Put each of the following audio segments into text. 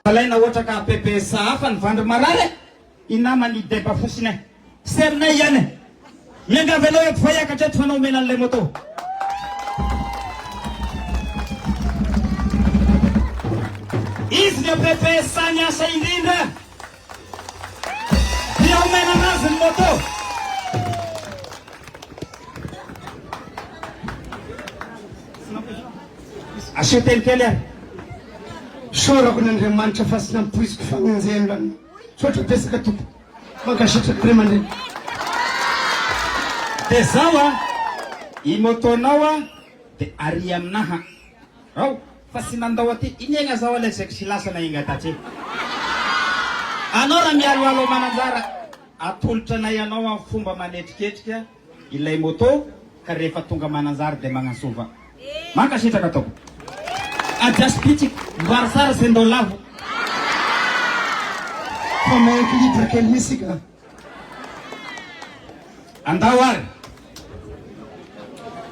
Alaina ohatra ka PPSA hafa ny vandry marary e! I namany i Deba fosiny e! Serinay ihany e! Miangavy anao eto fa hiakatra eto fa anao omena an'ilay moto. Izy ny APPSA niasa indrindra dia omena anazy ny moto. Asio teny kely ary. Isaorako ny Andriamanitra fa tsy nampoiziko fagnenjehana. Misaotra betsaka tompoko. Mankasitraka ray aman-dreny. De zao a, i moto-nao a de ary aminaha ao fa tsy nandao aty, inegna zao alay saiky sy lasana ingatatse. Anao raha mialoalo mananjara, atolotra anay anao am fomba manetriketrika. Ilay moto ka rehefa tonga Mananjary dia magnansova. Mankasitraka tompoko. Adjasy bitsiky, mboary tsara sy ndao lavo. Fa mahay équilibre kely mihitsy ka. Andao ary.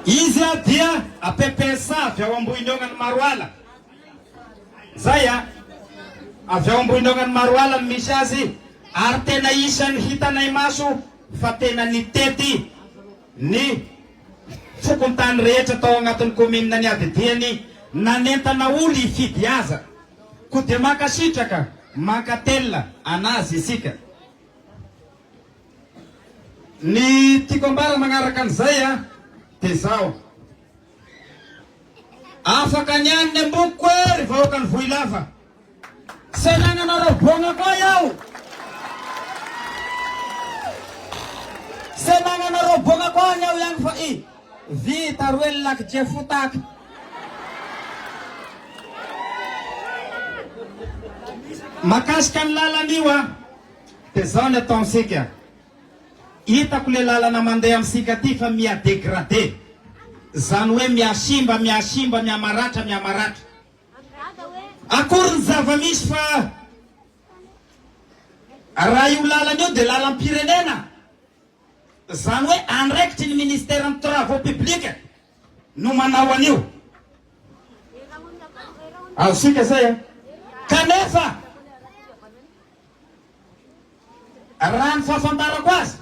Izy dia APPSA avy ao Ambohiniongany Maroala. Zay a. Avy ao Ambohiniongany Maroala no misy azy ary tena isan'ny hitanay maso fa tena nitety ny fokontany rehetra tao agnatin'ny kaominina niadidiany nanentana olo hifidy aza. Koa dia mankasitraka, mankatelina anazy isika. Ny tiako ambara magnaraka an'izay a, dia zao. Afaka ny any ny ambokiko e ry vahoakan'i Vohilava. Tsy anagnanareo bôgna koa iaho. Tsy anagnanareo bôgna koa ny aho ihany fa i vita roe ny lac Djefotaka. Makasika ny lalana io a, dia zao ny ataonsika. Hitako le lalana mandeha amintsika aty fa miha dégradé. Zany hoe miha simba, miha simba, miha maratra, miha maratra. Akory ny zava-misy fa raha io lalana io dia lalam-pirenena, izany hoe andraikitry ny ministeran'ny travaux publics no manao an'io. Azontsika izay a? Kanefa raha ny fahafantarako azy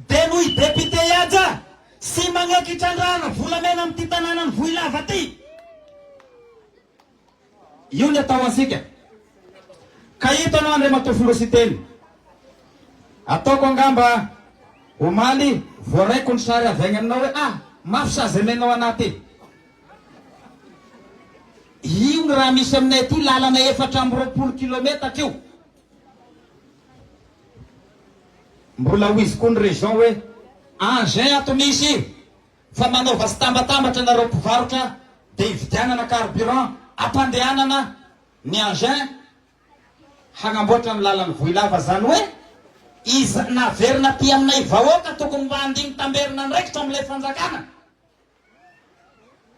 dia noho i député Haja sy magneky hitrandrahana volamena amin'ity tanànan'i Vohilava ty. Io ny atao antsika. Ka ito anao Andriamatoa Filoha Siteny. Ataoko angamba omaly voaraiko ny sary avy agny aminao hoe ah mafy sazy amenao anah ty. Io ny raha misy aminay aty lalana 24 kilometatra io. Mbola ho izy koa ny région hoe engin ato misy fa manaova sy tambatambatra nareo mpivarotra dia hividianana carburant ampandehanana ny engin hagnamboatra ny lalan'i Vohilava zany hoe iza naverina aty aminay vahoaka tokony mba handigny tamberina andraikitra amin'ilay fanjakana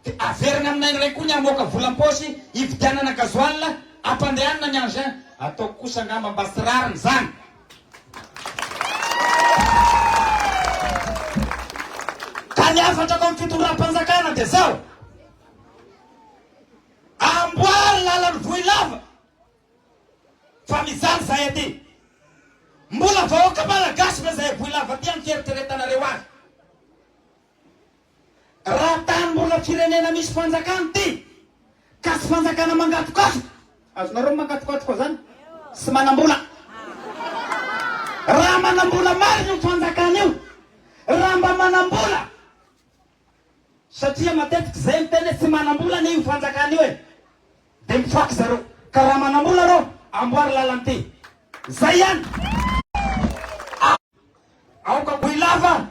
Dia averina aminay indray koa ny hamoaka vola am-paosy hividianana gasoil hampandehanana ny engin. Ataoko kosa angamba mba tsy rariny izany. Ka ny hafatrako amin'ny fitondram-panjakana dia izao, amboary lalan'i Vohilava fa mijaly izahay aty. Mbola vahoaka malagasy ve izahay Vohilava aty amin'ny fieritreretanareo azy? Raha tany mbola firenena misy fanjakana ity ka tsy fanjakana mangatokatoka, azonareo ny mangatokatoka zany? Sy manambola. Raha manambola marina io fanjakana io, raha mba manambola, satria matetika zay miteny hoe tsy manambola anie io fanjakana io e, de mifaky zareo, ka raha manambola reo, amboary lalana ity. Zay ihany. Aoka Vohilava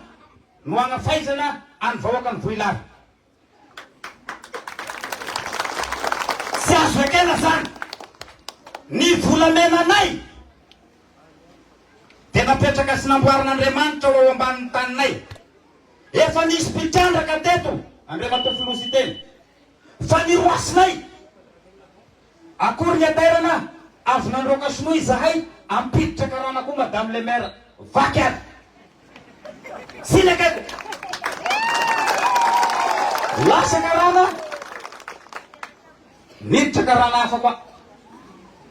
no hagnafaizana any vahoakan'i Vohilava. Tsy azo ekena zany. Ny volamenanay dia napetraka sy namboarin'Andriamanitra ho ao ambanin'ny taninay. Efa nisy mpitrandraka teto, Andriamatoa Filoha Siteny, fa niroasinay. Akory ny hatairana, avy nandroaka sinoa izahay, ampiditra karana koa madame le maire, vaky ary! Siny akaiko! Lasa karana, niditra karana hafa koa.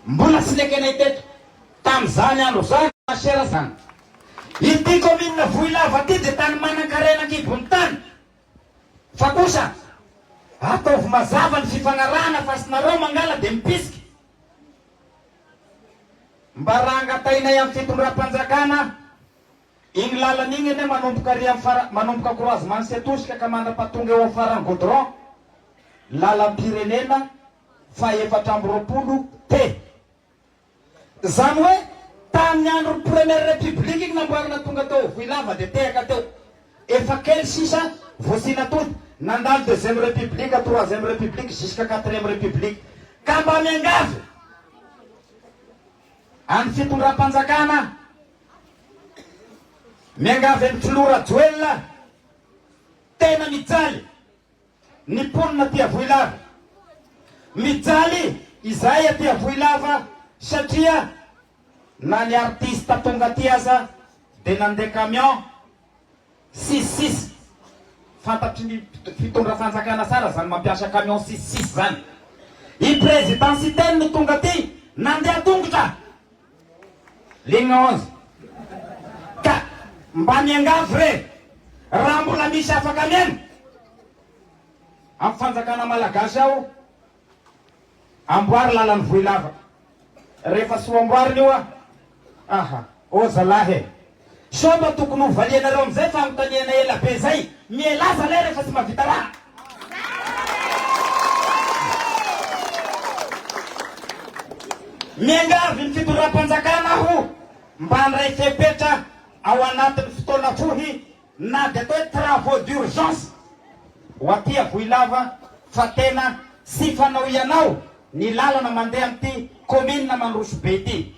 Mbola tsy nekenay teto tamin'izany andro izany masera zany. Ity commune Vohilava ity dia tany manan-karena an-kibon'ny tany. Fa kosa ataovy mazava ny fifagnarahana fa sy nareo mangala dia mipisika. Mba raha angatahinay amin'ny fitondram-panjakana Igny lalana igny anie manomboka ary am fara manomboka croisement Ansetosika ka mandrapatonga eo am faran'ny goudron, lalam-pirenena faha 24 T. Zany hoe tamin'ny andron'ny première république igny namboarina tonga teo Vohilava dia tehaka teo. Efa kely sisa voasiana tody, nandalo deuxième république, troisième république jusqu'à quatrième république. Ka mba miangavy an'ny fitondram-panjakana Miangavy an'i Filoha Rajoelina, tena mijaly ny mponina aty Avohilava. Mijaly izahay aty Avohilava satria na ny artiste tonga aty aza dia nandeha camion six six. Fantatry ny fitondra fanjakana tsara zany mampiasa camion six six zany. I Président Siteny no tonga aty nandeha tongotra. Ligne 11. Ka mba miangavy re, raha mbola misy afaka mihaino amin'ny fanjakana malagasy ao, amboary lalan'i Vohilava. Rehefa tsy ho amboarina io ah, aha, ô zalahy e. Sao mba tokony ho valianareo amin'izay fanontaniana ela be zay, mialà zalahy rehefa tsy mahavita raha. Miangavy ny fitondram-panjakana aho mba handray fepetra ao anatin'ny fotoana fohy na dia atao hoe travaux d'urgence ho aty Avohilava fa tena tsy fanao ianao ny lalana mandeha amin'ity kaominina Mandrosobe ity.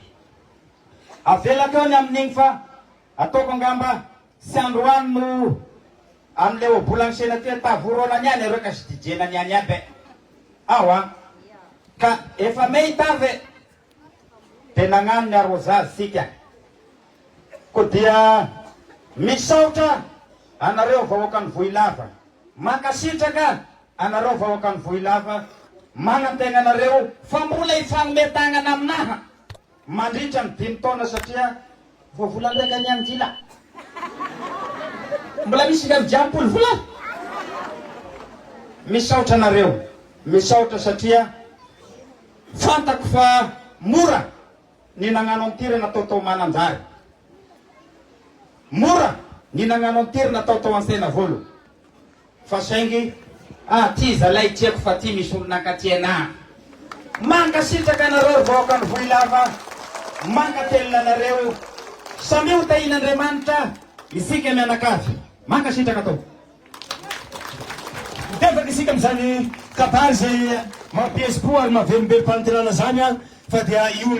Avelako eo ny amin'igny fa ataoko angamba tsy androany no amin'ilay ohabolan'ny senatera Tavorona niany areo ka sy dijena niany aby e. Ao an. Ka efa mey tavy e. Dia nagnano ny arrosage sika. Koa dia misaotra anareo vahoakan'i Vohilava. Mankasitraka anareo vahoakan'i Vohilava. Manantegna anareo fa mbola hifagnome tagnana aminaha. Mandritra ny dimy taona satria vao volan-draika ny anjila. Mbola misy 59 volana. Misaotra anareo, misaotra satria fantako fa mora ny nagnano an'ity raha natao tao Mananjary. Mora ny nagnano an'ity raha natao tao Ansenavolo. Fa saingy ah ty zalahy tiako fa ty misy olona ankaty anah. Mankasitraka anareo ry vahoakan'i Vohilava, mankatelina anareo. Samia ho tahian'Andriamanitra isika mianakavy. Mankasitraka tompoko. Mitevaka isika amin'izany kabary izay mampihesim-po ary mahavelombelom-panantenana izany fa dia io.